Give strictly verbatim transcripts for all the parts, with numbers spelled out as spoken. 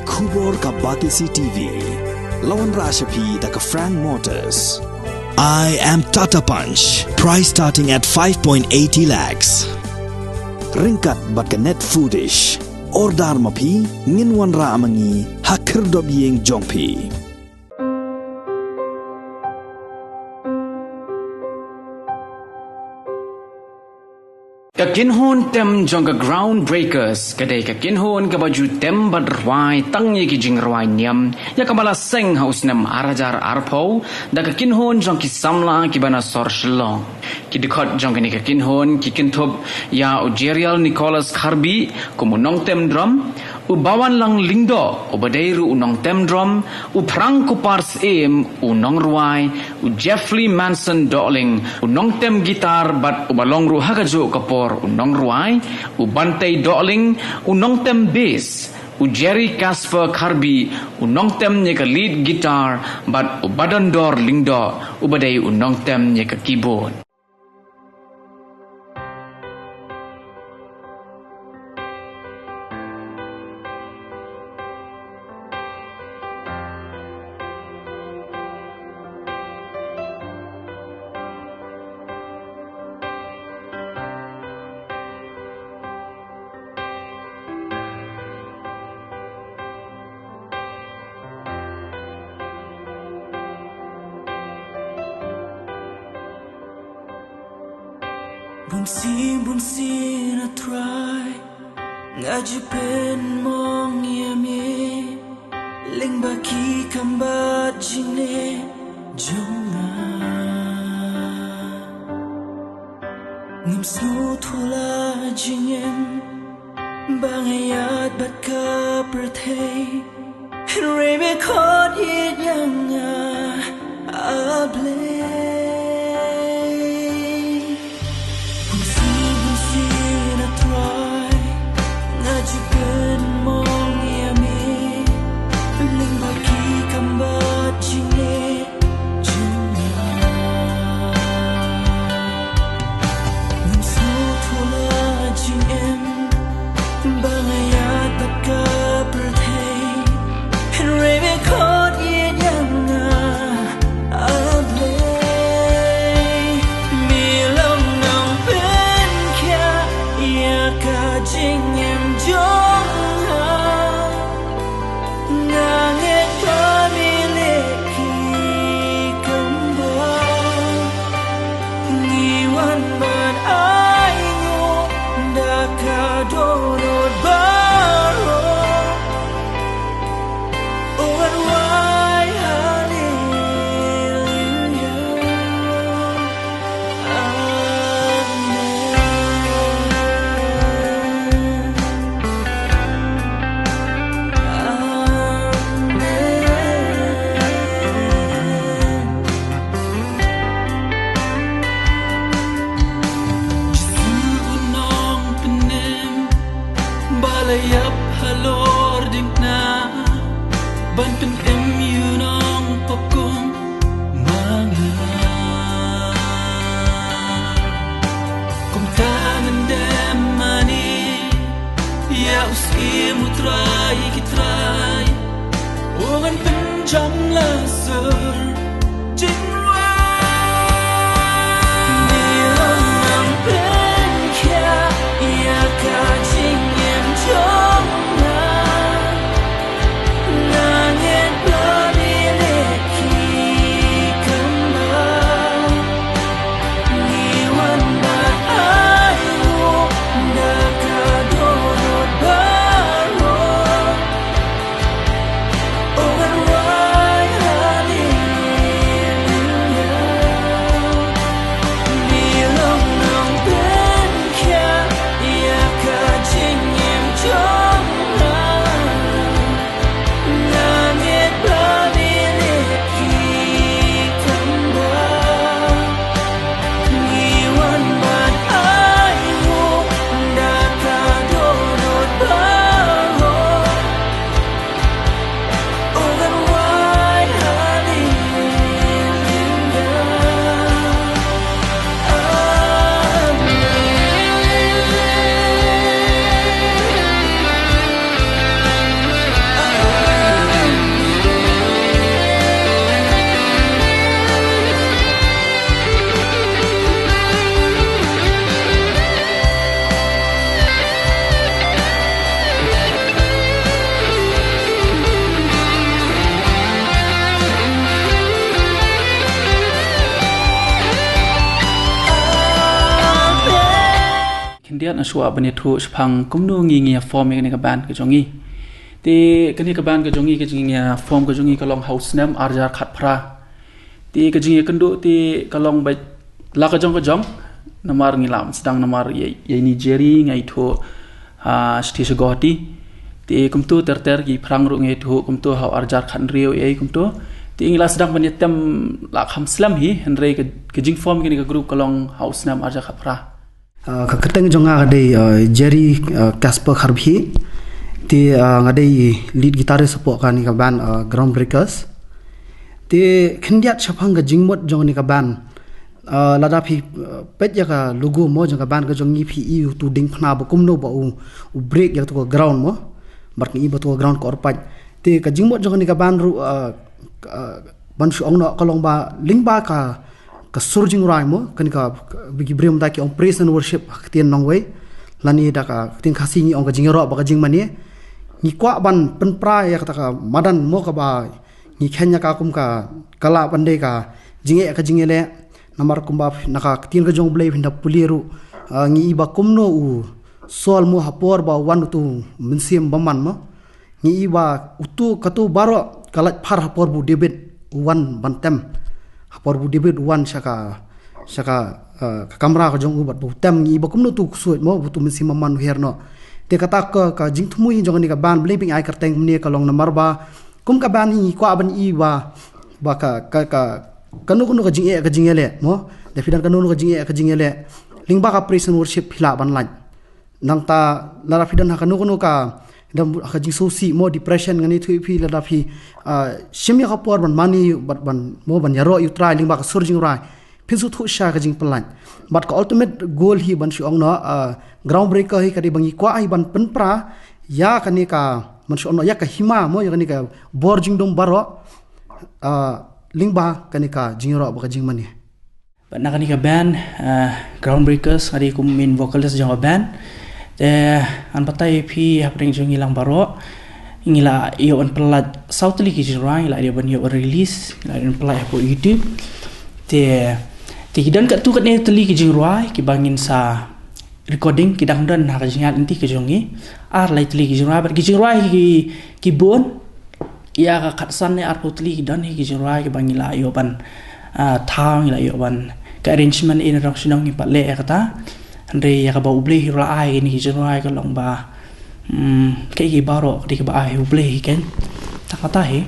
Khubor ka Batesi T V. La wanrah sha phi da ka Frank Motors. I am Tata Punch. Price starting at five point eighty lakhs. Ryngkat bad ka Net Foodish. Order ma phi, ngin wanrah ma ngi ha khyrdop ïing jong phi. Ka kynhun tem jong ka Groundbreakers ka dei ka kynhun kaba ju tem bad rwai tang ïa ki jingrwai niam ïa kaba la seng ha u snem ar hajar arphew da ka kynhun jong ki samla kiba na sor Shillong. Ki dkhot jong kane ka kynhun ki kynthup ïa u Jerial Nicholas Kharbi kum u nongtem drum, u Bawanlang Lyngdoh uba dei ruh u nongtem drum, u Phrang Kupar Syiem u nongrwai, u Jeffrey Manson Dohling u nongtem guitar bad uba long ruh ha kajuh ka por u nongrwai, u Bantei Dohling u nongtem bass, u Jerry Casper Kharbi u nongtem ïa ka lead guitar bad u Badondor Lyngdoh uba dei u nongtem ïa ka keyboard. Bun sien bun sien A Trai, nga ju pynmong ïa me lyngba ki kam bad jingeh jong nga. Ngam sngewthuh la jingim ba nga ïaid bad ka pyrthei, hynrei me khot ïeit ïa nga, A Blei. Bun sien bun sien A Trai, nga ju pynmong ïa me lyngba ki kam bad jingeh jong nga. Ngam sngewthuh la jingim ba nga ïaid bad ka pyrthei, hynrei me khot ïeit ïa nga, A Blei. Me long nongpynkhiah ïa ka jingim jong nga. Nga ngeit ba me leh ki kam bha. Ngi wan ban ainguh da ka dohnud baroh. Oh, and why, hallelujah. Ba la ïap halor diengphna ban pynim ïa u nongpop kum ma nga. Kumta ngan dem mane ïa u Syiem U Trai ki trai. U ngan pynjam la sur jingrwai. Ngi long nongpynkhiah ïa ka jingim jong nga. Nga ngeit ba me leh ki kam bha. Ngi wan ban ainguh da ka dohnud baroh. Oh, and why, hallelujah. Nga shuwa ban ïathuh shaphang kumno ngi ngi ïa form ïa kane ka band ka jong ngi. Te kane ka band ka jong ngi, ka jingïa form ka jong ngi ka long ha u snem arhajar khatphra. Te ka jingïakynduh te ka long beit la ka jong ka jong. Namar ngi lah sdang namar ïa, ïa ini Jerry nga ithuh, ah, shatei sha Guwahati. Te kumto ter ter ki phrang ruh nga ithuh kumto ha u arhajar khathynriew ïa kumto. Te ngi lah sdang ban ïatem la kham slem hi, hynrei ka, ka jingform kane ka group ka long ha u snem arhajar khatphra. Ah, ka kyrteng jong nga ka dei, ah, Jerry, ah, Casper Kharbhih. Te, ah, nga dei lead guitarist hapoh kane ka band, ah, Groundbreakers. Te khyndiat shaphang ka jingmut jong kane ka band. Ah, lada phi, ah, peit ïa ka logo mo jong ka band ka jong ngi phi i utu diengphna ba kumno ba u, u break ïa katu ka ground mo. Bad ngi i ba tu ka ground ka orpait. Te ka jingmut jong kane ka band ruh, ah, ah, ban shu ong noh ka long ba lyngba ka ka sur jingrwai mo, kane ka, ka, ki briew mynta ki ong praise and worship ha ka ktien nongwei. Lane da ka ktien Khasi ngi ong ka jingïaroh bad ka jingmane. Ngi kwah ban pynpra ïa kata ka madan mo kaba ngi kheiñ ïa ka kum ka, ka lah ban dei ka jingeh ka jingïaleh. Namar kumba na ka ktien ka jong U Blei phin da pule ruh, ah, ngi i ba kumno u Saul mo ha por ba wan utu mynsiem bymman mo. Ngi i ba utu katu baroh ka lait phar ha por ba u David u wan ban tem. Ha por ba u David u wan sha ka, sha ka, eh, ka kamra ka jong u bad ba u tem, ngi i ba kumno utu u ksuid mo, ba utu mynsiem bymman u her noh. Te kata ka, ka jingthmu hi jong kane ka band, balei ba ngi ai kyrteng kumne ka long namar ba kum ka band hi ngi kwah ban i ba, ba ka, ka, ka, kano kano ka jingeh ka jingïaleh mo. Da phi don kano kano ka jingeh ka jingïaleh, lyngba ka praise and worship phi lah ban lait. Nangta lada phi don ha kano kano ka, don ha ka jingsngewsih mo, depression, ngan ïathuh ïa phi, lada phi, ah, shim ïa ka por ban mane, ban, ban mo, ban ïaroh ïa U Trai lyngba ka sur jingrwai, phin sngewthuh sha ka jingpyllait. Bad ka ultimate goal hi ban shu ong noh, ah, Groundbreaker hi ka dei ba ngi kwah hi ban pynpra ïa kane ka, ban shu ong noh, ïa ka hima mo, ïa kane ka bor jingdum baroh, ah, lyngba kane ka jingïaroh bad ka jingmane. Bad na kane ka band, eh, Groundbreakers, nga dei kum main vocalist jong ka band. Te ngan batai ïa phi hapdeng jong ngi lang baroh. Ngi la ïoh ban pyllait saw tylli ki jingrwai, ngi la ïoh ban ïoh release, ngi la ïoh ban pyllait hapoh YouTube. Te, te ki don katto katne tylli ki jingrwai kiba ngin sa recording, ki dang don ha ka jingïaid lynti ka jong ngi. Ar lai tylli ki jingrwai, bad ki jingrwai ki, ki bun. Ïa ka khatsan ne arphew tylli ki don hi ki jingrwai kiba ngi la ïoh ban, ah, thaw, ngi la ïoh ban, ka arrangement in rong shnong ngi pat leh ïa kata. Hynrei ïa kaba U Blei hi ruh la ai kine ki jingrwai ka long ba, mm, kaei kaei baroh ka dei kaba ai U Blei hi keiñ. Tang kata hi.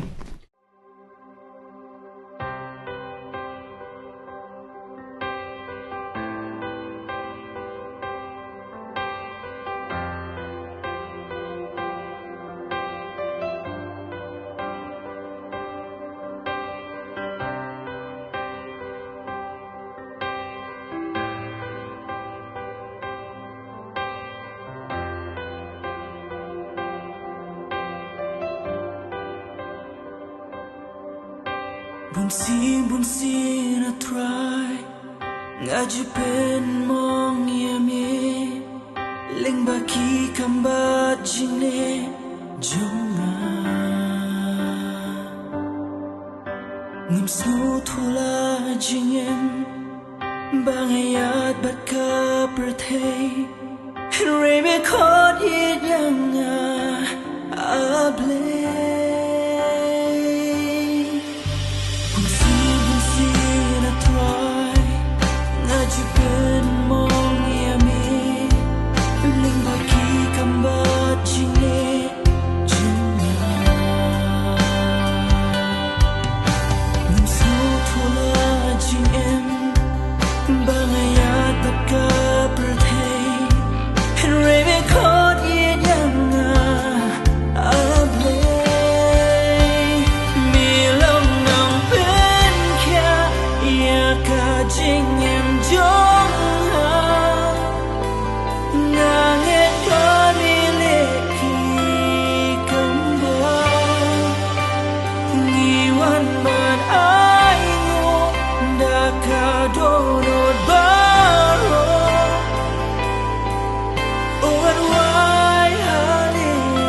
Bunsien bunsien A Trai, nga ju pynmong ïa me lyngba ki kam bad jingleh jong nga. Ngam sngewthuh la jingim ba nga ïaid bad ka pyrthei, hynrei me khot ïeit ïa nga, A Blei. Bunsien bunsien A Trai, nga ju pynmong ïa me lyngba ki kam bad jingleh jong nga. Ngam sngewthuh la jingim ba nga ïaid bad ka pyrthei, hynrei me khot ïeit ïa nga, A Blei. Me long nongpynkhiah ïa ka jingim jong nga. Nga ngeit ba me leh ki kam bha. Ngi wan ban ainguh da ka dohnud baroh. Oh, ngan wai haleluya.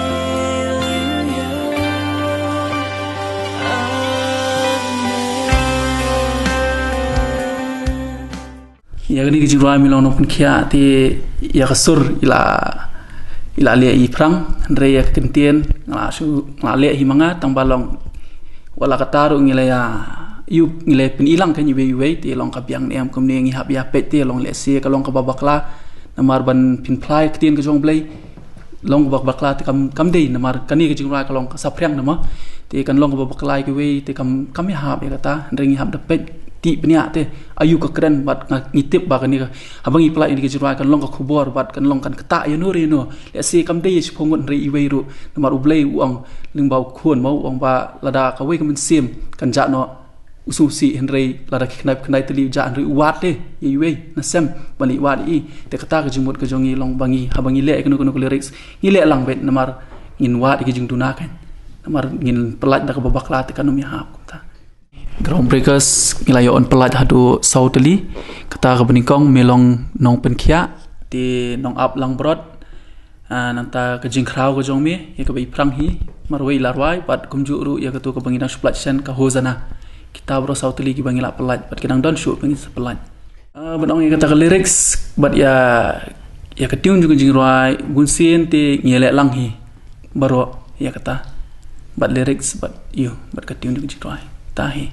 Amen. Ïa kane ka jingrwai Me Long Nongpynkhiah te Ïa ka sur i la, i la leh i phrang, hynrei ïa ka kyntien nga la shu, nga la leh hi ma nga, tang ba long wat la katta ruh ngi la ïa ïup, ngi la pyni lang kein iwei iwei, te long ka biang ne em kumne ngi hap ïa peit, te long lehse ka long kaba bakla, namar ban pynphla ïa ka ktien ka jong U Blei. Long kaba bakla te kam, kam dei, namar kane ka jingrwai ka long ka saphriang namar. Te kan long kaba bakla ïa kiwei, te kam, kam ïahap ïa kata, hynrei ngi hap da peit, te pynïaid te, aïu ka kren, bad nga, ngi tip ba kane ka, haba ngi pynlait ïa kane ka jingrwai kan long ka khubor, bad kan long kan ktah ïano re ïano. Lehse kam dei ïa shiphew ngut hynrei iwei ruh, namar U Blei u ong lyngba u Khun mo, u ong ba lada kawei ka mynsiem kan jah noh u sngewsih, hynrei lada ki khyndai, khyndai tylli u jah, hynrei u wad te ïa iwei na sem ban leit wad ïa i. Te kata ka jingmut ka jong ngi long ba ngi, haba ngi leh ïa kano kano ka lyrics, ngi leh lang beit namar ngin wad ïa ki jingduna kein, namar ngin pynlait da kaba bakla te kan ym ïahap kumta. Groundbreakers ngi la ïoh ban pynlait haduh saw tylli. Kata kaba nyngkong Me Long Nongpynkhiah, te Nongap Langbrot. Ah, nangta Ka Jingkhraw Ka Jong Me, ïa kaba i phrang hi, marwei i la rwai, bad kumjuh ruh ïa kato kaba ngi dang shu pynlait shen, ka Hosanna. Kita baroh saw tylli kiba ngi la pynlait, bad ki dang don shuh ba ngin sa pynlait. Ah, ban ong ïa kata ka lyrics bad ïa, ïa ka tune jong ka jingrwai, bunsien te ngi leh lang hi baroh ïa kata, bad lyrics bad ïa, bad ka tune jong ka jingrwai. Ta hi.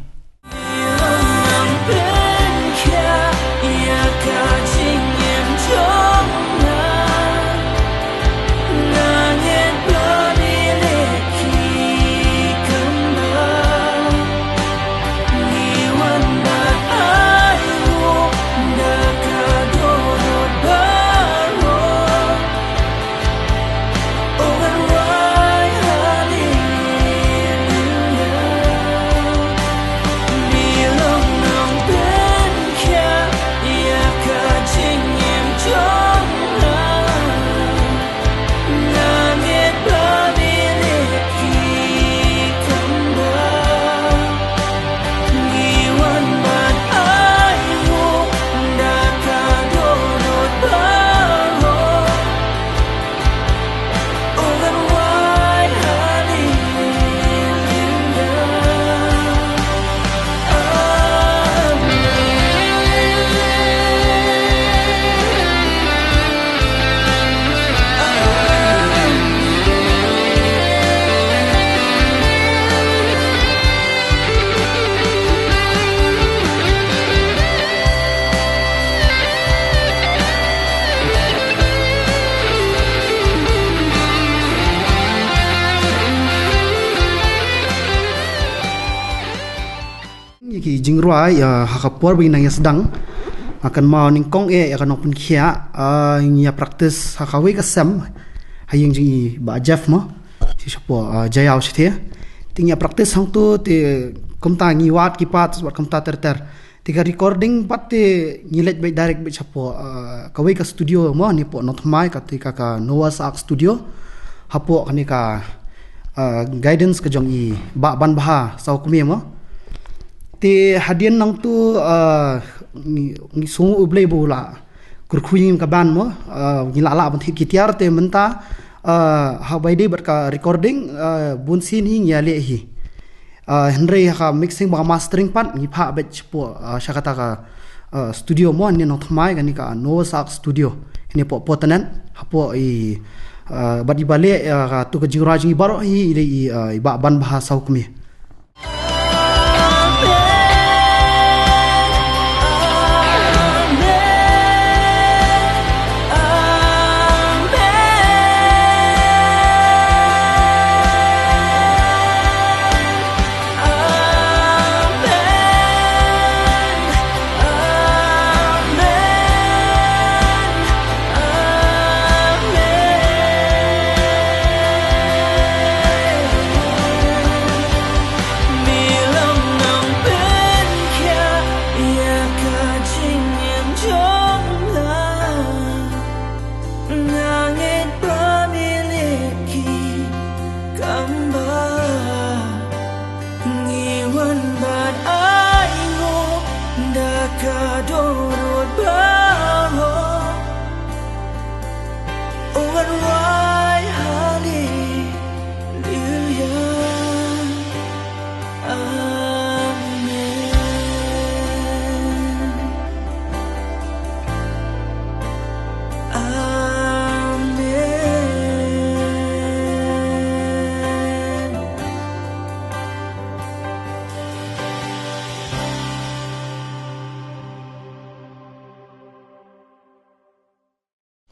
Ïa ki jingrwai, ïa, ha ka por ba ngi nang ïa sdang, ah, kan mut nyngkong eh, ïa ka Nongpynkhiah, ah, ngi ïa practice ha kawei ka sem ha ïing jong i Bah Jeff mo, shi shapoh, ah, Jaïaw shathie. Te ngi ïa practice hangto, te kumta ngi wad ki parts, wad kumta ter ter. Te ka recording pat te ngi leit beit direct beit shapoh, ah, kawei ka studio mo, ne poh Nongthymmai, ka te ka, ka Noah's Ark Studio. Hapoh kane ka, ah, guidance ka jong i Bah Banbha Sawkmie mo. Te hadien nangto, ah, ngi, ngi sngew U Blei ba u la kyrkhu ïa ngi ka band mo, ah, ngi la lah ban thied ki tiar, te mynta, ah, ha bai dei bad ka recording, ah, bunsien hi ngi ïa leh hi. Ah, hynrei ha ka mixing bad ka mastering pat ngi phah beit shapoh, ah, sha kata ka, ah, studio mo, ne Nongthymmai, kane ka Noah's Ark Studio. Ne poh Portnet, hapoh i, ah, bad i ba leh, ah, kato ka jingrwai jong ngi baroh hi, i dei i, ah, i Bah Banbha Sawkmie.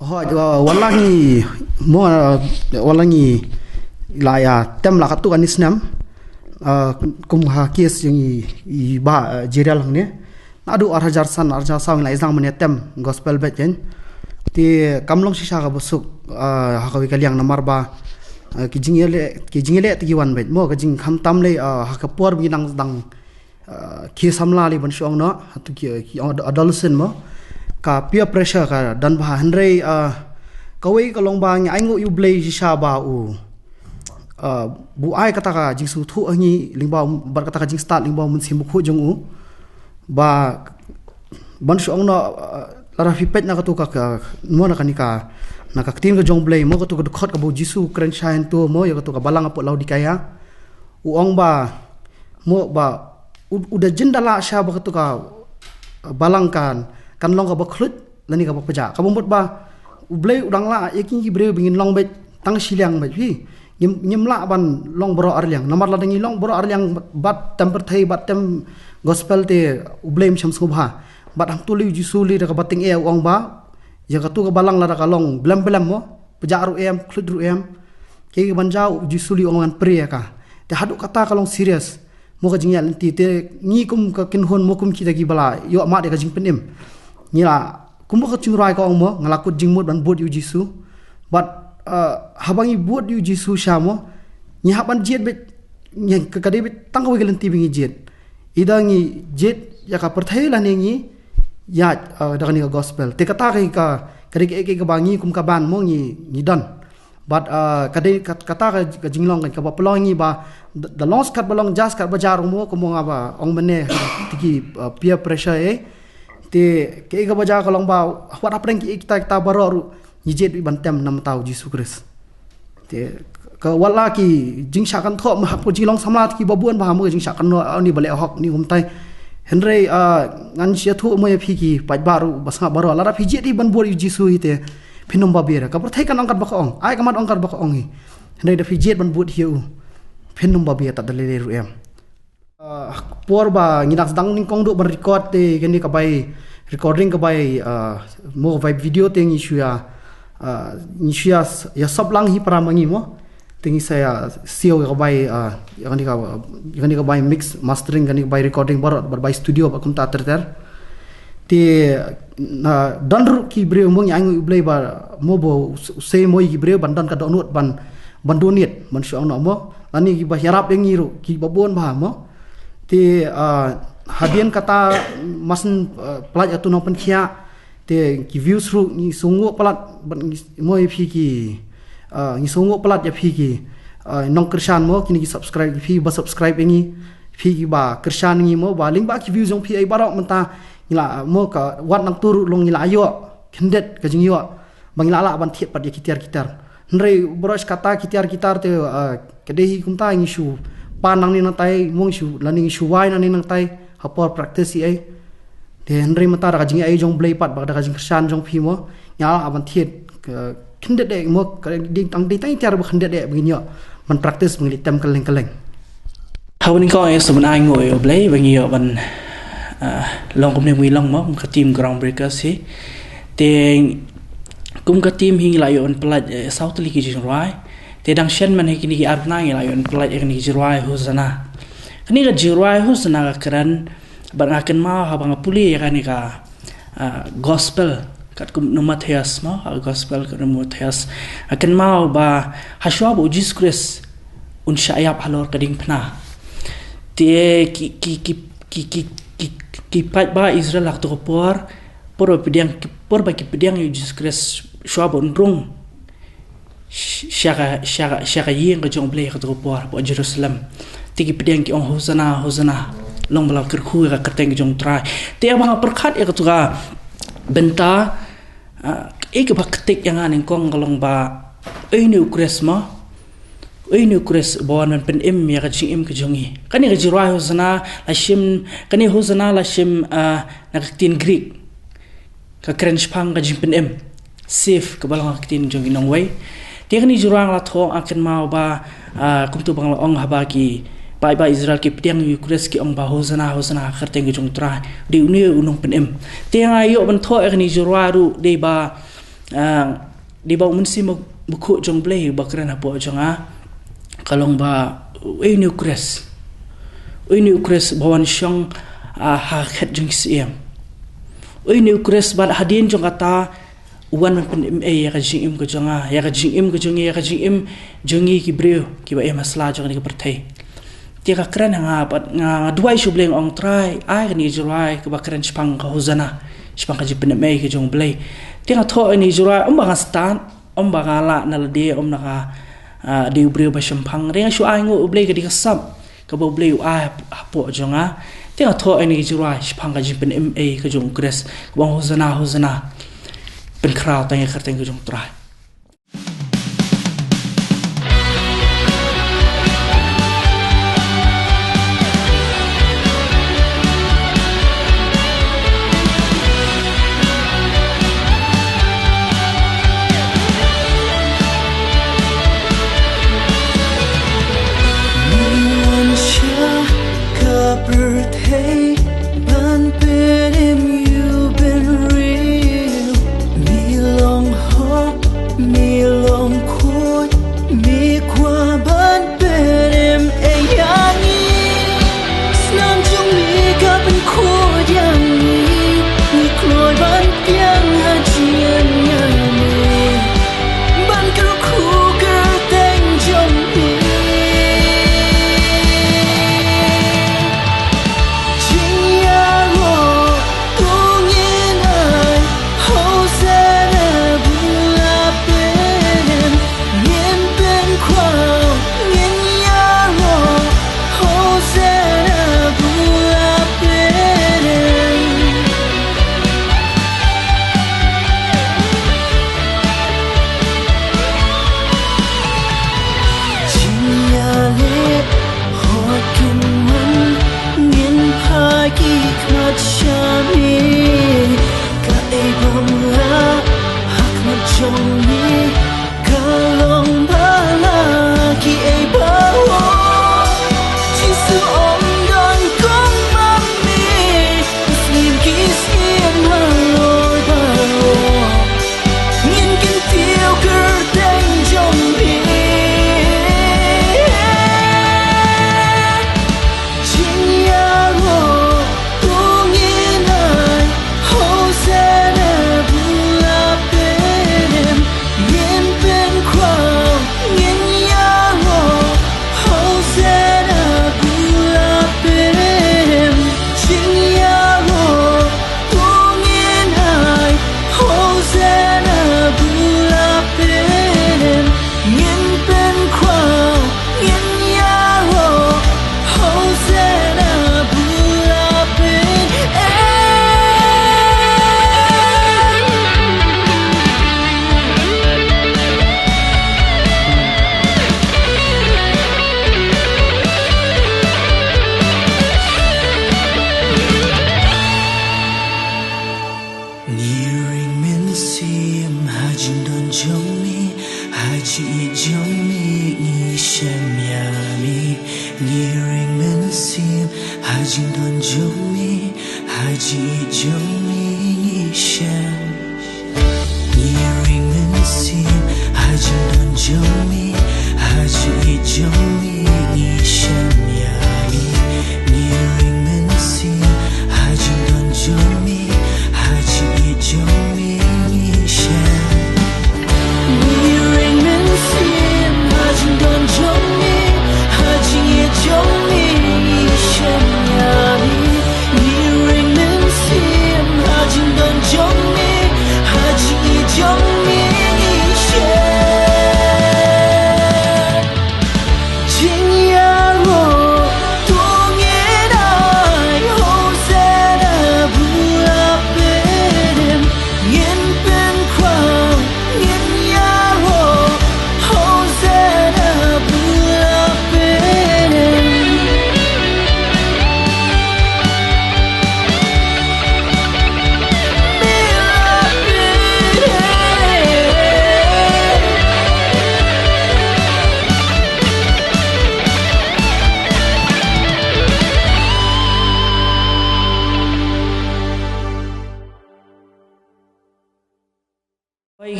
Hooid, uh, wat la ngi, mo, uh, wat la ngi la ïa tem la katto katne snem, uh, kum ha case jong i, i Bah, uh, Jerial hangne. Naduh ar hajar san, ar hajar saw ngi la ïa sdang ban ïa tem gospel beit kein. Te kam long shisha kaba suk, uh, ha kawei ka liang namar ba, uh, ki jingïaleh, ki jingïaleh te ki wan beit, mo, ka jingkhamtam lei, uh, ha ka por ba ngi dang, dang uh, ki samla lei ban shu ong noh, hato ki, ki adolescent, mo. Ka peer pressure ka don bha, hynrei, uh, kawei ka long ba ngi ainguh ïa U Blei shisha ba u, uh, buh ai kata ka jingsngewthuh ha ngi lyngba, bad kata ka jingstad lyngba U Mynsiem Bakhuid jong u. Ba ban shu ong noh, uh, lada phi peit na kato ka, ka, mo, na kane ka, na ka ktien ka jong U Blei, mo, kato ka dkhot kaba U Jisu u kren shai hangto, mo, ïa kato ka balang hapoh Laodikaia. U ong ba, mo, ba u, u da jin da lah sha ba kato ka, uh, balang kan, kan long kaba khluit lane kaba pjah. Kaba mut ba U Blei u dang lah ïa ki, ki briew ba ngin long beit tang shiliang beit, phi. Ngim, ngim lah ban long baroh arliang. Namar lada ngi long baroh arliang bad tem pyrthei, bad tem gospel te U Blei um shym sngewbha. Bad hangto lei U Jisu lei da kaba tyngeh u ong ba ïa kato ka balang lada ka long blem blem, mo, pjah ruh em, khluit ruh em, kaei kaban jia? U Jisu lei u ong ban prie ïa ka. Te haduh katta ka long serious, mo, ka jingïaid lynti. Te ngi kum ka kynhun, mo, kum kita kiba la ïoh mad ïa ka jingpynim, ngi la, kumba ka jingrwai ka ong, mo, nga la kut jingmut ban bud ïa U Jisu. Bad, uh, haba ngi bud ïa U Jisu shisha, mo, ngi hap ban jied beit, ngi, ka, ka dei beit tang kawei ka lynti ba ngi jied. Ida ngi jied ïa ka pyrthei lane ngi ïaid, uh, da kane ka gospel. Te kata ka, ka, ka dei kaei kaei kaba ngi kum ka band, mo, ngi, ngi don. Bad, uh, ka dei kat-, kata ka, ka jinglong kan kaba pynlong ïa ngi ba da, da long skat ba long, jia skat ba jia ruh, mo, kumba nga ba ong mynne, te ki, uh, peer pressure, eh. Te kaei kaba jia ka long ba wat hapdeng kiei kita kita baroh ruh ngi jied beit ban tem na bynta U Jisu Khrist. Te ka, wat la ki jingshah kynthoh, mo, hapoh jinglong samla te kiba bun bha, mo, jingshah kynthoh, oh, ni ba leh hok, ni kumtai. Hynrei, uh, ngan shu ïathuh, mo, ïa phi ki paidbah ruh, ba sngap baroh, lada phi jied hi ban bud ïa U Jisu hi te phin ym babe re. Ka pyrthei kan ong katba ka ong, ai ka mat ong katba ka ong hi. Hynrei da phi jied ban bud hi ïa u, phin ym babe tad da lei lei ruh em. Uh, por ba ngi dang sdang nyngkong duh ban record te kane ka bai recording, ka bai, uh, mo, bai video te ngi shu ïa, uh, ngi shu ïa, ïa sop lang hi para ma ngi, mo. Te ngi sa ïa siew ïa ka bai, uh, ïa kane ka, ïa kane ka bai mix, mastering, kane ka bai recording baroh, bad bai studio bad kumta ter ter. Te, na, don ruh ki briew, mo, ngi ainguh ïa U Blei ba, mo, ba u, u sei, mo, ïa ki briew ban don ka dohnud ban, ban donate, ban shu ong noh, mo, lane kiba ïarap ïa ngi ruh kiba bun bha, mo. Te, ah, hadien kata, mar shen, ah, pynlait ïa uto u nongpynkhiah, te ki views ruh ngi sngewnguh palat, bad ngi, mo, ïa phi ki, ah, ngi sngewnguh palat ïa phi ki, ah, nongkyrshan, mo, kine ki subscribe, phi ba subscribe ïa ngi, phi kiba kyrshan ïa ngi, mo, ba lyngba ki views jong phi, eh, baroh mynta ngi la, mo, ka wat nangta ruh long ngi la ïoh khyndiat ka jingïoh ba ngi la lah ban thied pat ïa ki tiar ki tar. Hynrei baroh shi katta ki tiar ki tar te, ah, ka dei hi kumta, ngi shu pan nangne nangtai, mo, ngi shu, lane ngi shu wai nangne nangtai ha por practice hi, eh. Te hynrei mynta da ka jingaiei jong U Blei pat bad da ka jingkyrshan jong phi, mo, ngi la lah ban thied ka khyndiat eh, mo, ka dei tang, dei tang tiar ba khyndiat eh ba ngin ïoh ban practice, ba ngin leit tem kylleng kylleng. Haba nyngkong, eh, sngewbha ainguh ïa U Blei ba ngi ïoh ban, ah, long kumne, ngi long, mo, kum ka team Groundbreakers hi. Te kum ka team hi ngi la ïoh ban pynlait, eh, saw tylli ki jingrwai. Te dang shen man hi kine ki ar bnai ngi la ïoh ban pynlait ïa kane ka jingrwai Hosanna. Kane ka jingrwai Hosanna ka kren bad nga kynmaw haba nga pule ïa kane ka, ah, gospel katkum u nong Mathaios, mo, ah, gospel katkum u nong Mathaios. Nga kynmaw ba hashwa ba U Jisu Khrist un shah ïap halor ka diengphna, te ki, ki, ki paidbah Israel ha kato ka por, por ba pdiang, por ba ki pdiang ïa U Jisu Khrist, shwa ba un rung sh-, sha ka, sha ka, sha ka ïing ka jong U Blei ha kato ka por hapoh Jerusalem. Te ki pdiang ki ong, "Hosanna, Hosanna, long ba la kyrkhu ïa ka kyrteng ka jong U Trai." Te haba nga pyrkhat ïa kato ka bynta, ah, kaei kaba ktik ïa nga nyngkong ka long ba, uei une U Khrist, mo? Uei une U Khrist uba wan ban pynim ïa ka jingim ka jong ngi? Kane ka jingrwai Hosanna la shim, kane Hosanna la shim, ah, na ka ktien Greek, ka kren shaphang ka jingpynim, save, kaba long ka ktien jong ki nongwei. Te kane ka jingrwai nga la thoh, nga kynmaw ba, ah, kumto ba nga la ong, haba ki paidbah Israel ki pdiang ïa U Khrist ki ong ba, "Hosanna, Hosanna ha ka kyrteng ka jong U Trai, dei une U Nongpynim." Te nga ïoh ban thoh ïa kane ka jingrwai ruh dei ba, ah, Dei ba u Mynsiem Bakhuid jong U Blei uba kren hapoh jong nga, ka long ba uei une u Khrist. Uei une u Khrist ba wan shong, ah, ha khet jong ki syiem. Uei une u Khrist ba hadien jong kata u wan ban pynim ei ïa ka jingim ka jong nga, ïa ka jingim ka jong ngi, ïa ka jingim jong ngi ki briew kiba im ha sla jong kane ka pyrthei. Te nga kren ha nga bad nga, nga duwai sha U Blei, nga ong Trai, ai kane ka jingrwai kaba kren shaphang ka Hosanna, shaphang ka jingpynim ei ka jong U Blei. Te nga thoh ïa kane ka jingrwai, ym ba nga stad, ym ba nga lah na lade, ym na ka, ah, dei u briew ba shemphang. Hynrei nga shu ai nguh ïa U Blei ka dei ka sap kaba U Blei u ai hap-, hapoh jong nga. Te nga thoh ïa kane ka jingrwai shaphang ka jingpynim ei ka jong U Khrist, kaba ong Hosanna, Hosanna. Pynkhraw tang ïa ka kyrteng ka jong U Trai. Ngi wan sha ka pyrthei ban pynim ïa u bynriew. Ngi long hok, ngi long khuid, ngi kwah ban pynim ei ïa ngi. Snam jong ngi ka pynkhuid ïa ngi, ngi kloi ban pdiang ha jingim ïa ngi. Ban kyrkhu kyrteng jong phi. Jingïaroh to ngin ai, Hosanna bun la pynim. Ngin pynkhraw, ngin ïaroh, Hosanna bun la pynim. Jingïaleh hok kynmaw, ngin phai ki khmat sha me. Kaei bym lah ha khmat jong me ka long ba lah, kiei ba ong Jisu ym don kum ma me. Ki syiem, ki syiem halor baroh, ngin kyntiew kyrteng jong phi. Jingïaroh to ngin ai, Hosanna bun la pynim. Ngin pynkhraw, ngin ïaroh, Hosanna bun la pynim. Jingïaroh to ngin ai, Hosanna bun la pynim. Ngin pynkhraw, ngin ïaroh, Hosanna bun la pynim. Ngi ring mynsiem ha jingdon jong me, ha jingïeit jong me ngi shem ïa me. Ngi ring mynsiem ha jingdon jong me, ha jingïeit jong me ngi shem. Ngi ring mynsiem ha jingdon jong me, ha jingïeit jong me ngi shem ïa me. Ngi ring mynsiem ha jingdon jong me, ha jingïeit jong me ngi shem. Ngi ring mynsiem ha jingdon jong me, ha jingïeit jong me ngi shem ïa me. Ngi ring mynsiem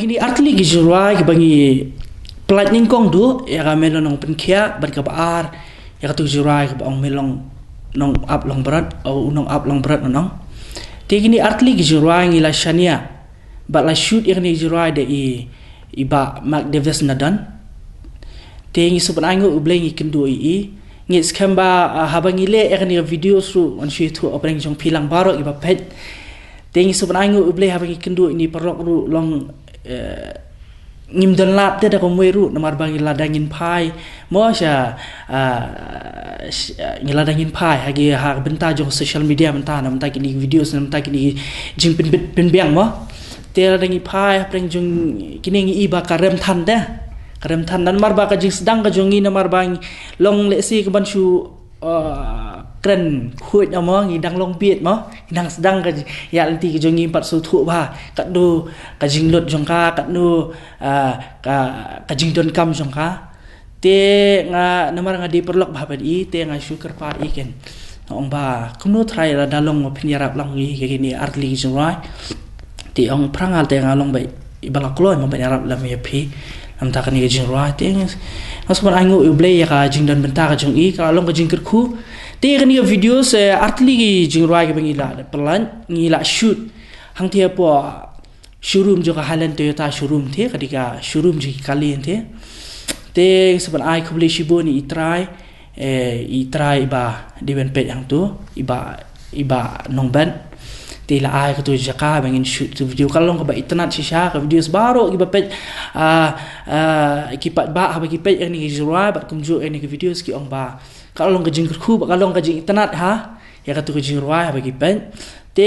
Kine artylli ki jingrwai kiba ngi pynlait nyngkong duh ïa ka Melong Nongpynkhiah bad kaba ar ïa katu ka jingrwai kaba ong Melong Nongap Longbrot, u Nongap Longbrot nong. Te kine artylli ki jingrwai ngi la shaniah bad la shoot ïa kine ki jingrwai da i, i Bah Mark Davis Nadon. Te ngi sngewbha ainguh U Blei ngi kynduh ïa i. Ngi skhem ba, ah, haba ngi leh ïa kane ka video ruh ngan shu ïathuh hapdeng jong phi lang baroh kiba peit. Te ngi sngewbha ainguh U Blei haba ngi kynduh ïa i paralok ruh long, eh, ngim don lad te da kumwei ruh namar ba ngi la dang ngin phai mo sha, ah, sh-, ah, ngi la dang ngin phai ha ki ha ka bynta jong social media mynta na bynta kine ki videos na bynta kine ki jingpynbit pynbiang mo. Te la dang ngi phai hapdeng jong kine ngi i ba ka rem than te. Ka rem than namar ba ka jingsdang ka jong ngi namar ba ngi long lehse ka ban shu, uh, kren khuid mo ngi dang long bieit mo. Ngi dang sdang ka ïa lynti ka jong ngi pat shu thuh ba katno ka jinglut jong ka katno, uh, ka, ka jingdonkam jong ka. Te nga namar nga dei paralok bha bad i te nga shu kyrpad ïa i ken. Nga ong ba kumno trai lada long ma phin ïarap lang ïa kine artylli ki jingrwai. Te ong phrang nga te nga long ba i ba la kloi ma ban ïarap lang ïa phi. Namar kane ka jingrwai te nga sngewbha ainguh ïa U Blei ïa ka jingdon bynta ka jong i ka long ka jingkyrkhu. Te kane ka video se artylli ki jingrwai kiba ngi la pynlait ngi la shoot hangtei hapoh showroom jong ka Highland Toyota showroom te, ka dei ka showroom jong ki kali te. Te sngewbha ai khublei shibun ïa i trai, eh, i trai i Bah Dewin Peit hangtu, i Bah, i Bah Nongben. Te la ai katu jaka ba ngin shoot tu video ka long kaba itynnad shisha ka videos baroh kiba peit, ah, ah, ki paidbah haba ki peit ïa kine ki jingrwai bad kumjuh ïa kine ki videos ki ong ba ka long ka jingkyrkhu bad ka long ka jingitynnad ha ïa katu ka jingrwai haba ki peit. Te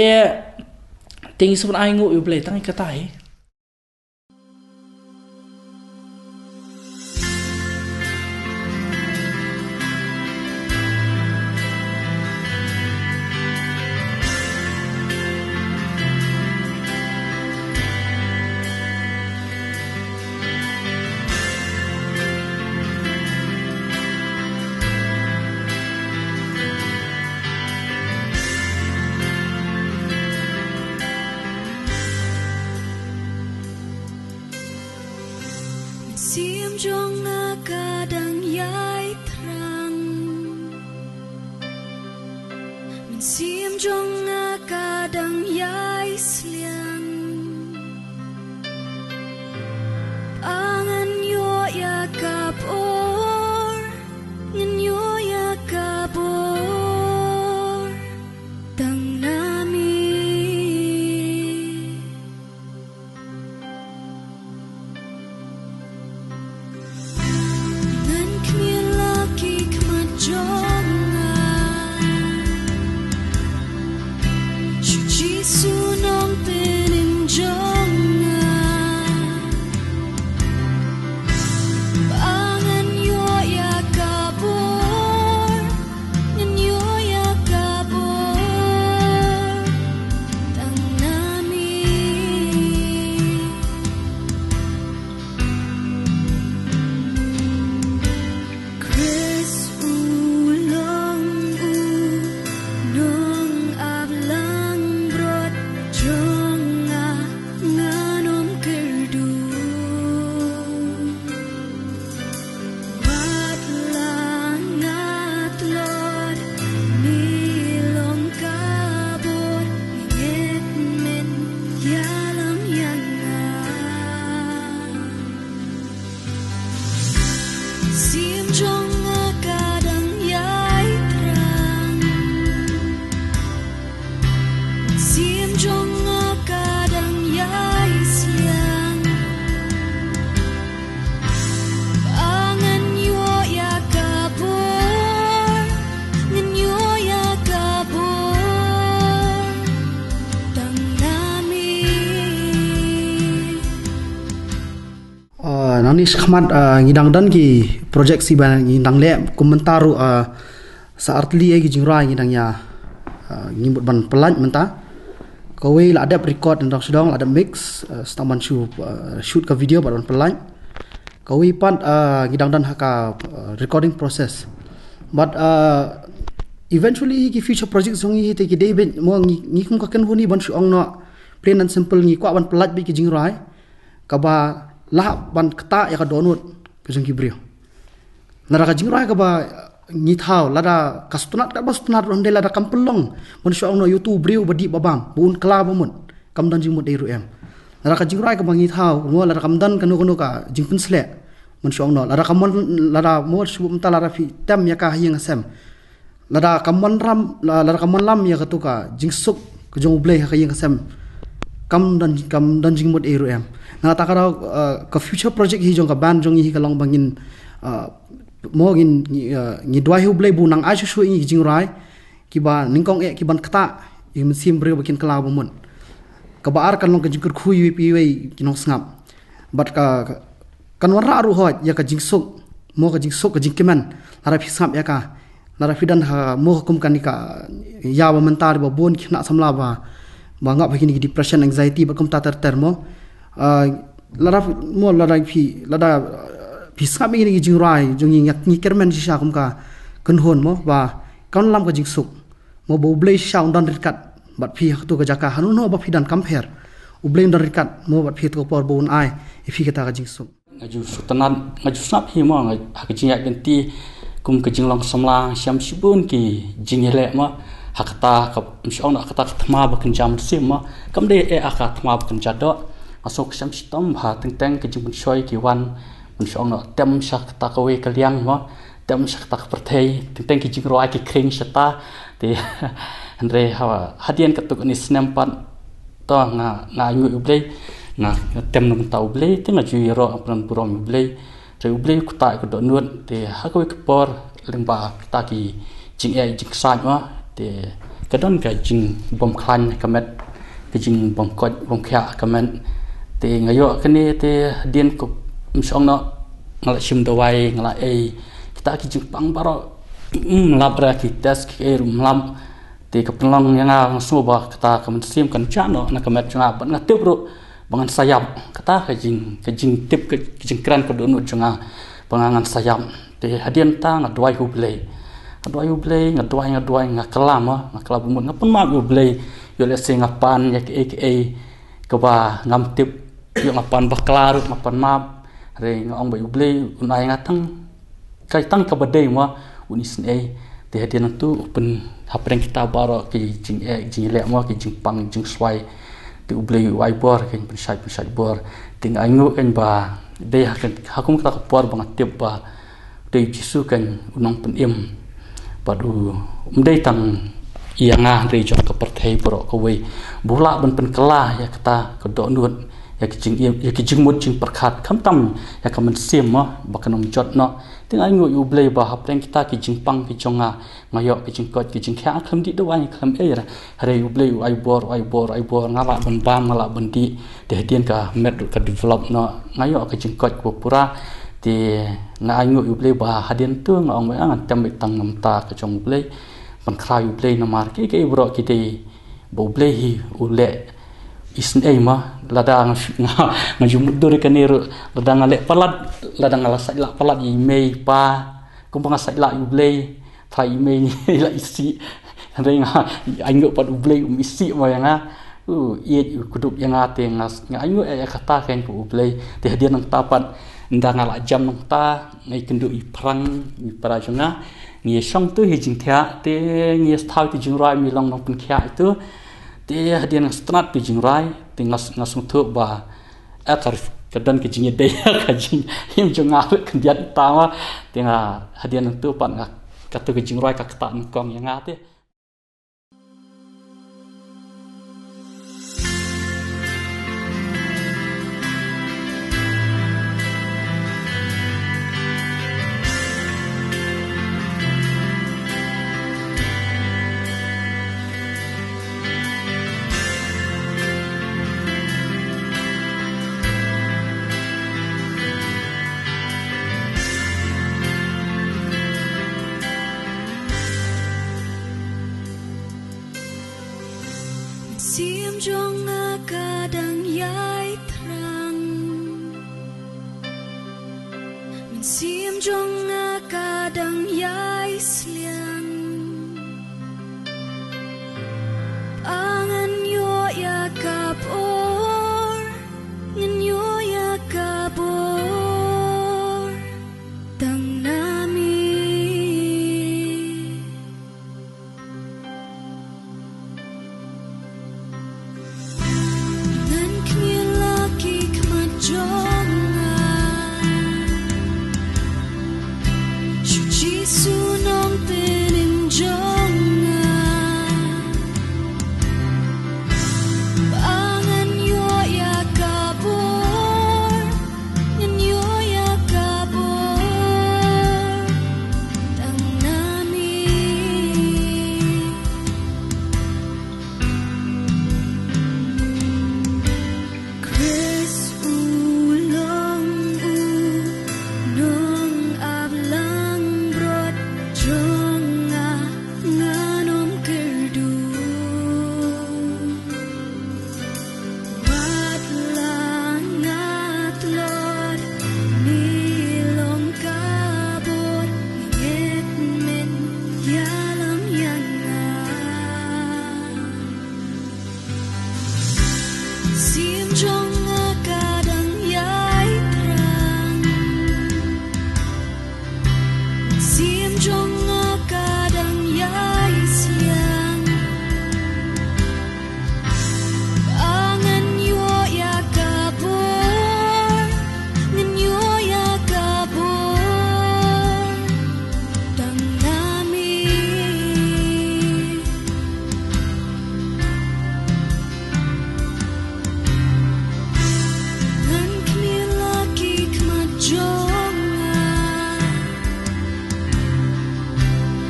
Te ngi sngewbha ainguh ïa U Blei tang ïa kata hi. Mynsiem jong nga ka dang ïai thrang. Mynsiem jong nga ka dang ïai sliang. Ba ngan ïoh ïa ka bor, ngan ïoh ïa ka bor tang na me. Ngan khmih la ki khmat jong nga. Shu Jisu Nongpynim jong nga. Ba ngan ïoh ïa ka bor. Ngan ïoh ïa ka bor tang na me. Khrist u long u nongap langbrot jong nga, ngan ym kyrduh. Wat la nga tlot, me long ka bor, me ngeit men ïalam ïa nga. Mynsiem jong nga ka dang ïai thrang. Mynsiem jong nga ka dang ïai sliang. Ba ngan ïoh ïa ka bor, ngan ïoh ïa ka bor tang na me. Ah, nangne shakhmat, ah, ngi dang don ki project shi ba ngi dang leh kum mynta ruh, ah, sa artylli ïa ki jingrwai ngi dang ïa, ah, ngi mut ban pynlait mynta. Kawei la dep record nangdong sha dong, la dep mix, ah, sa tang ban shu, ah, shoot ka video bad ban pynlait. Kawei pat, ah, ngi dang don ha ka, ah, recording process. But, ah, eventually ki future projects jong ngi te ki dei beit mo ngi, ngi kum ka kynhun hi ban shu ong noh plain and simple ngi kwah ban pynlait beit ki jingrwai. kaba lah ban ktah ïa ka dohnud ka jong ki briew. Lada ka jingrwai kaba ngi thaw, lada ka sngewtynnat, kaba sngewtynnat ruh, hynrei lada kam pynlong, mynshuwa ong noh, ïa utu u briew ba dih ba bam, ba un kylla ba mut, kam don jingmut ei ruh em. Lada ka jingrwai kaba ngi thaw, mo, lada kam don kano kano ka jingpynsleh, mynshuwa ong noh, lada kam mon, lada mo, shu mynta lada phi tem ïa ka ha ïing ha sem, lada kam mon ram, la-, lada kam mon lam ïa katu ka jingsuk ka jong U Blei ha ka ïing ka sem, kam don, kam don jingmut ei ruh em. Nangta ka daw, eh, ka future project hi jong ka band jong ngi hi ka long ba ngin, eh, mo, ngin, ngi, eh, ngi duwai ha U Blei ba un nang ai shuh shuh ïa ngi ki jingrwai kiba nyngkong eh, kiban ktah ïa ki mynsiem briew ba kin kylla ba mut. Kaba ar kan long ka jingkyrkhu iwei pa iwei ki nongsngap. Bad ka, ka, kan wanrah ruh hooid ïa ka jingsuk, mo, ka jingsuk, ka jingkmen, lada phi sngap ïa ka, lada phi don ha, mo, kum kane ka ïa ba mynta ba bun ki khynnah samla ba, ba ngop ha kine ki depression, anxiety bad kumta ter ter, mo. Ah, lada, mo, lada phi, lada, ah, phi sngap ïa kine ki jingrwai jong ngi, ngi kyrmen shisha kum ka kynhun, mo, ba kan lam ka jingsuk. Mo, ba U Blei shisha un don ryngkat bad phi ha katu ka jaka, hano hano ba phi don, kam pher. U Blei un don ryngkat, mo, bad phi ha katu ka por, ba un ai ïa phi kata ka jingsuk. Nga ju sngewtynnat, nga ju sngap hi, mo, nga, ha ka jingïaid lynti kum ka jinglong samla, shem shibun ki jingïaleh, mo, ha kata ka, mynshuwa ong noh, ha kata ka thma ba kynja mynsiem, mo. Kam dei eh ha ka thma ba kynja doh. Nga sngew ka shem shitom ba teng teng ka jingpynshoi ki wan, mynshuwa ong noh, tem sha kata kawei ka liang, mo, tem sha kata ka pyrthei, teng teng ki jingrwai ki khring shata. Te hynrei ha, hadien katto katne snem pat, to nga, nga ainguh ïa U Blei, nga, nga tem na bynta U Blei, te nga ju ïaroh, nga pynburom ïa U Blei. Hynrei U Blei u ktah ïa ka dohnud, te ha kawei ka por, lyngba kita ki jingeh jingksaid, mo, te ka don ka jingbym khlaiñ ka met, ka jingbym koit bym khiah ka met. Te nga ïoh kane, te hadien ka, mynshuwa ong noh, nga la shim dawai, nga la ei, kita ki jingpang baroh, mm, ym lap, re ki test ki ei ruh ym lap. Te ka pynlong ïa nga, nga sngew ba kata ka mynsiem kan jah noh na ka met jong nga, bad nga tip ruh ba ngan sa ïap. Kata ka jing, ka jingtip, ka, ka jingkren ka dohnud jong nga ba nga ngan sa ïap. Te hadien ta nga duwai ha U Blei. Nga duwai ha U Blei, nga duwai, nga duwai, nga kylla, mo, nga kylla ba mut, nga pan map ïa U Blei. Ïoh lehse nga pan ïa kaei kaei kaba ngam tip, ïoh nga pan bakla ruh nga pan map. Hynrei nga ong ba U Blei un ai ïa nga tang, ka tang kaba dei, mo, un isynei. Te hadien nangtu u pyn, hapdeng kita baroh ki jingeh, jingïaleh, mo, ki jingpang jingshuwa, te U Blei u ai bor, kan pynshait, pynshait bor. Te nga ainguh kan ba dei ha, ha kum kata ka por ba nga tip ba dei U Jisu kan u nongpynim. Bad u, um dei tang ïa nga, hynrei jong ka pyrthei baroh kawei, ba u lah ban pynkylla ïa kata ka dohnud, ïa ki jingim, ïa ki jingmut jingpyrkhat, khamtam ïa ka mynsiem, mo, ba kan ym jot noh. Te nga ainguh ïa U Blei ba hapdeng kita ki jingpang ki jong nga, nga ïoh ki jingkoit ki jingkhiah, nga khlem dih dawai, nga khlem ei, hynrei U Blei u ai bor, u ai bor, u ai bor, nga lah ban bam, nga lah ban dih. Te hadien ka met ruh ka develop noh, nga ïoh ka jingkoit kaba pura. Te nga ainguh ïa U Blei ba hadien tu nga ong ba ngan tem beit tang na bynta ka jong U Blei, pynkhraw ïa U Blei, namar kiei kiei baroh ki dei ba U Blei hi u leh isynei, mo. Lada nga, nga, nga ju mutdur ïa kane ruh, lada nga leh palat, lada nga la sait lah palat ïa i mei i pa, kumba nga sait lah ïa U Blei, trai i mei ngi la isih. Hynrei nga ainguh pat U Blei um isih, mo, ïa nga. U ïeit, u kdup ïa nga, te nga, nga ainguh ïa kata kan, ko U Blei. Te hadien nangta pat, ynda nga la jem nangta, nga ïakynduh i Phrang, i para jong nga. Ngi ïashong tu ha jingthiah, te ngi ïathaw tu jingrwai, ngi long nongpynkhiah tu. Te hadien nga sngewtynnat tu jingrwai, te nga, nga sngewthuh ba, eh, ka, ka don ka jingïadei, ka jingim jong nga ruh khyndiat ta, mo. Te nga hadien nangtu pat nga, katu ka jingrwai ka ktah nyngkong ïa nga te. Mynsiem jong nga ka dang ïai thrang. Mynsiem jong nga ka dang ïai sliang. Ba ngan ïoh ïa ka por, ngan ïoh ïa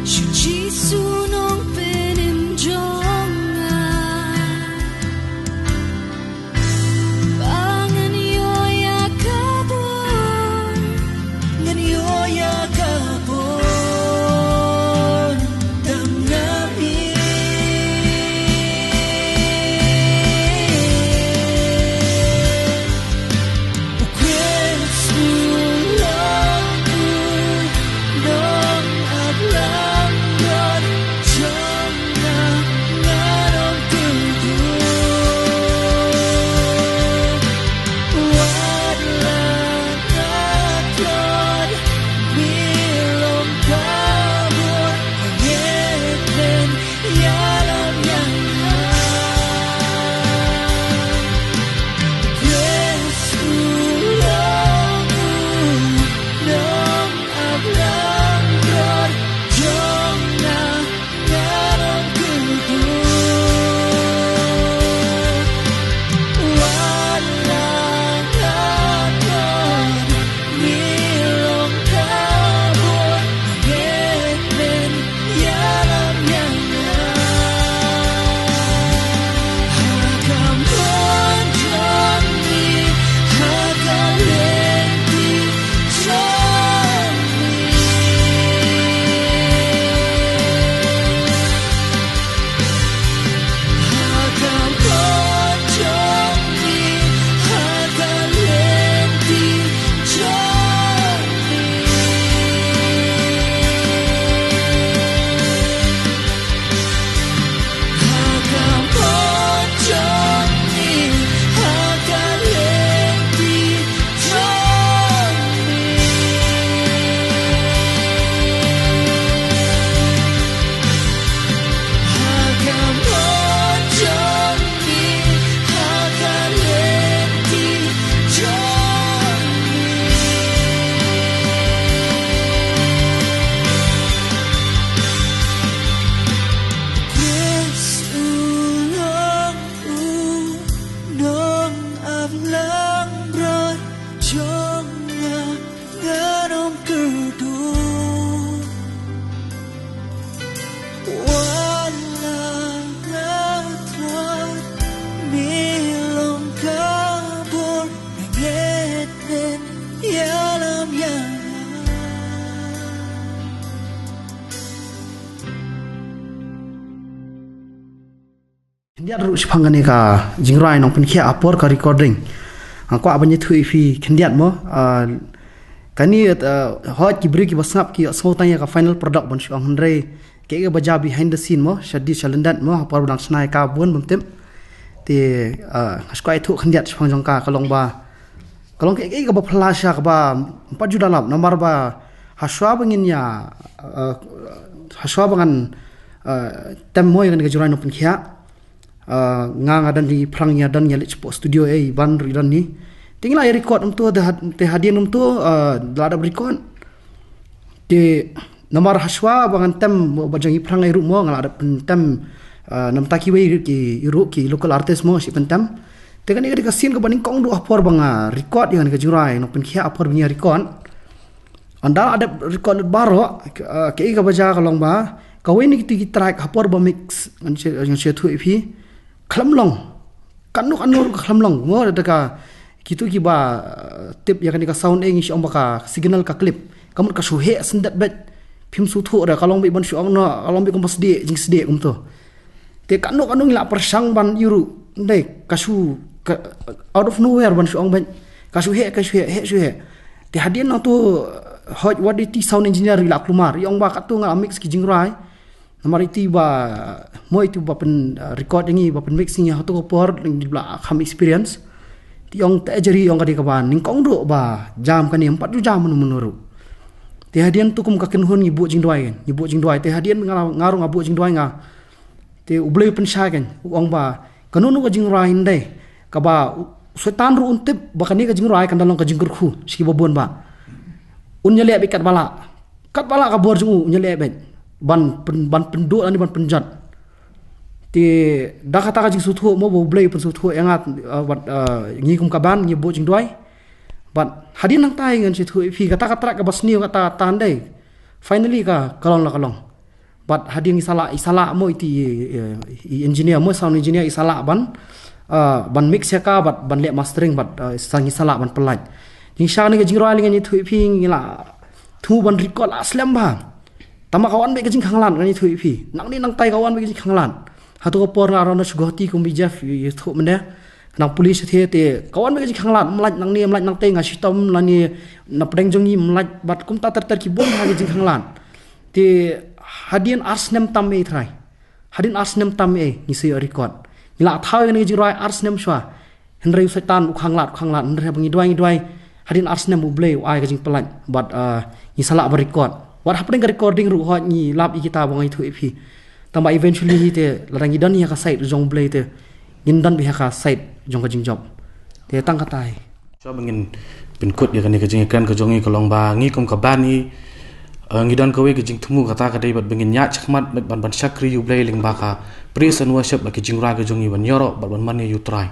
Shu Jisu nongpynim jong nga. Ba ngan ïoh ïa ka bor, ngan ïoh ïa ka bor. Dang nga mih. Khyndiat ruh shaphang kane ka jingrwai Nongpynkhiah ha por ka recording. Nga kwah ban ïathuh ïa phi khyndiat mo. Ah, kane, ah, hooid ki briew kiba sngap ki ïohsngew tang ïa ka final product ban shu ong, hynrei kaei kaba jia behind the scene mo, sha dei sha lyndet mo, ha por ba dang shna ïa ka bun bym tip. Te, ah, nga shu kwah ïathuh khyndiat shaphang jong ka, ka long ba Ka long kaei kaei kaba phylla sha kaba ym pat ju da lap, namar ba hashwa ba ngin ïa, eh, hashwa ba ngan, eh, tem mo ïa kane ka jingrwai Nongpynkhiah. Eh, nga nga don hi phrang ïa don ïa leit shapoh studio, eh, i Ban ruh i don hi. Te ngi la ïa record kumto, te had-, te hadien kumto, eh, la dep record. Te namar hashwa ba ngan tem mo, ba jong i phrang i ruh mo, nga la dep pyntem, ah, namar ta kiwei ki, i ruh ki local artist mo, shi pyntem. Te kane ka dei ka sien kaba nyngkong ruh ha por ba nga record ïa kane ka jingrwai Nongpynkhiah, ha por ba ngi record. Ynda la dep record lut baroh, ah, kaei kaba jia ka long ba kawei na kito ki track ha por ba mix, ngan shu, ngan shu ïathuh ïa phi. Khlem long. Katno katno ruh khlem long. Mo, da ka, kito kiba, eh, tip ïa kane ka sound, eh, ngi shu ong ba ka signal ka clip. Ka mut ka shu heh syndet beit. Phim sngewthuh re, ka long beit ban shu ong noh, ka long beit kumba sdieh, jingsdieh kumto. Te katno katno ngi la pyrshang ban ïa ruh. Ndei, ka shu, ka, out of nowhere ban shu ong beit. Ka shu heh, ka shu heh, heh shu heh. Te hadien nangto, hooid wat ïa i sound engineer i la kulmar. I ong ba katto nga la mix ki jingrwai. Namar iti ba, mo iti ba pyn, uh, record ïa ngi, ba pyn mix ïa ngi ha kato ka por, ngi la kham experience. Te i ong te jari, i ong ka dei kaba nyngkong ruh ba jam kane, ym pat ju jam mynno mynno ruh. Te hadien to kum ka kynhun ngi buh jingduwai, ngi buh jingduwai. Te hadien nga, nga ruh nga buh jingduwai nga. Te U Blei u pynshai kein, u ong ba kano kano ka jingrwai hynrei kaba u Soitan ruh un tip ba kane ka jingrwai kan da long ka jingkyrkhu sha kiba bun ba un ïaleh beit katba lah. Katba lah ka bor jong u, un ïaleh beit ban pyn, ban pynduh lane ban pynjot. Te da kata ka jingsngewthuh mo ba U Blei u pynsngewthuh ïa nga, uh, bad, uh, ngi kum ka band ngi buh jingduwai. Bad hadien nangta ngan sngewthuh ïa phi kata ka track kaba sniew kata, kata hynrei. Finally ka, ka long la ka long. Bad hadien ngi sa lah, i sa lah mo iti, i, i engineer mo, sound engineer, i sa lah ban, ah, ban mix ïa ka, bad ban leh mastering, bad, ah, sa ngi sa lah ban pyllait. Jingshisha kane ka jingrwai lei ngan ïathuh ïa phi, ngi la thmu ban record la slem bha. Tangba ka wan beit ka jingkhanglad, ngan ïathuh ïa phi. Nangne nangtai ka wan beit ka jingkhanglad. Hato ka por nga Ronald Sugoti kum i Jeff, i, i thuh mynne. Nang pule shatei te, ka wan beit ka jingkhanglad, ym lait nangne, ym lait nangtai, nga shitom lane na pdeng jong ngi, ym lait, bad kumta ter ter ki bun bha ki jingkhanglad. Te hadien ar snem tam ei, trai. Hadien ar snem tam ei, ngi sa ïoh record. Ngi la thaw ïa kane ka jingrwai ar snem shuwa. Hynrei u Soitan u khanglad, u khanglad, hynrei haba ngi duwai, ngi duwai. Hadien ar snem U Blei u ai ka jingpyllait. Bad, ah, ngi sa lah ban record. Wat hapdeng ka recording ruh, hooid, ngi lap ïa kita ba nga ïathuh ïa phi. Tangba eventually hi te, lada ngi don hi ha ka side jong U Blei te, ngin don beit ha ka side jong ka jingjop. Te tang kata hi. Shuwa ba ngin pynkut ïa kane ka jingïakren ka jong ngi, ka long ba ngi kum ka band ngi, eh, ngi don kawei ka jingthmu, kata ka dei bad ba ngin ïaid shakhmat bad ban, ban shakri ïa U Blei lyngba ka praise and worship, bad ki jingrwai ka jong ngi ban ïaroh bad ban mane ïa U Trai.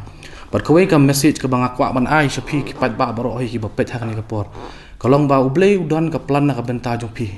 Bad kawei ka message kaba nga kwah ban ai sha phi ki paidbah baroh hi kiba peit ha kane ka por, ka long ba U Blei u don ka plan na ka bynta jong phi.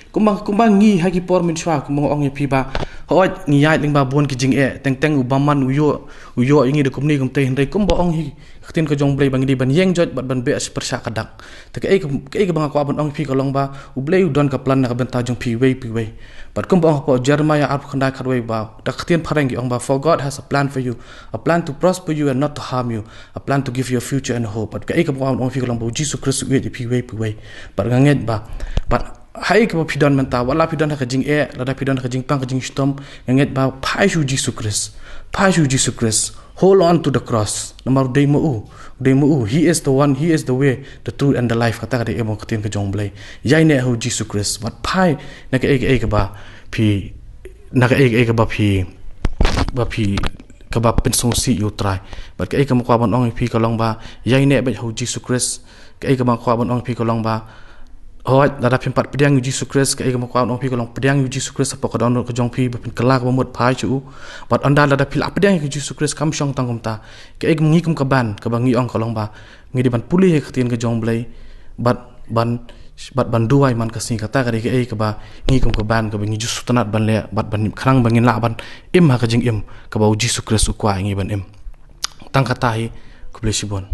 Kumba, kumba ngi ha ki por mynshuwa, kumba nga ong ïa phi ba, hooid, ngi ïaid lyngba bun ki jingeh, teng teng u bymman u ïoh, u ïoh ïa ngi da kumne kumtei, hynrei kumba ong hi ka ktien ka jong U Blei ba ngi dei ban ïeng joit bad ban beh pyrshah ka dak. Te kaei ka, kaei kaba nga kwah ban ong ïa phi ka long ba U Blei u don ka plan na ka bynta jong phi iwei pa iwei. Bad kumba ong hapoh Jeremiah arphew khyndai khatwei ba, da ka ktien phareng ki ong ba, "For God has a plan for you, a plan to prosper you and not to harm you, a plan to give you a future and a hope." Bad kaei kaba nga kwah ban ong ïa phi ka long ba U Jisu Khrist u ïeit ïa phi iwei pa iwei. Bad nga ngeit ba, bad haei kaba phi don mynta, wat la phi don ha ka jingeh, lada phi don ha ka jingpang ka jingshitom, nga ngeit ba phai sha U Jisu Khrist. Phai sha U Jisu Khrist. Hold on to the cross. Namar u dei ma u, u dei ma u. He is the one, he is the way, the truth and the life. Kata ka dei em ka ktien ka jong U Blei. Ïaineh ha U Jisu Khrist. Bad phai na kaei kaei kaba phi, na kaei kaei kaba phi, ba phi, kaba pynsngewsih ïa U Trai. Bad kaei kaba nga kwah ban ong ïa phi ka long ba ïaineh beit ha U Jisu Khrist. Kaei kaba nga kwah ban ong ïa phi ka long ba, hooid, lada phim pat pdiang ïa U Jisu Khrist, kaei kaba nga kwah ban ong ïa phi ka long, pdiang ïa U Jisu Khrist hapoh ka dohnud ka jong phi, ba phin kylla kaba mut, phai sha u. Bad ynda lada phi la pdiang ïa U Jisu Khrist, kam shong tang kumta. Kaei kaba ngi kum ka band, kaba ngi ong ka long ba ngi dei ban pule ïa ka ktien ka jong U Blei, bad ban, bad ban duwai man ka sngi. Kata ka dei kaei kaba ngi kum ka band, kaba ngi ju sngewtynnat ban leh, bad ban khnang ba ngin lah ban im ha ka jingim kaba U Jisu Khrist u kwah ïa ngi ban im. Tang kata hi, khublei shibun.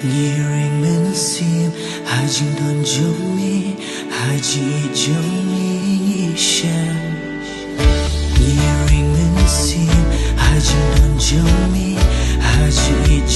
Ngi ring mynsiem ha jingdon jong me, ha jingïeit jong me ngi shem. Ngi ring mynsiem ha jingdon jong me, ha jingïeit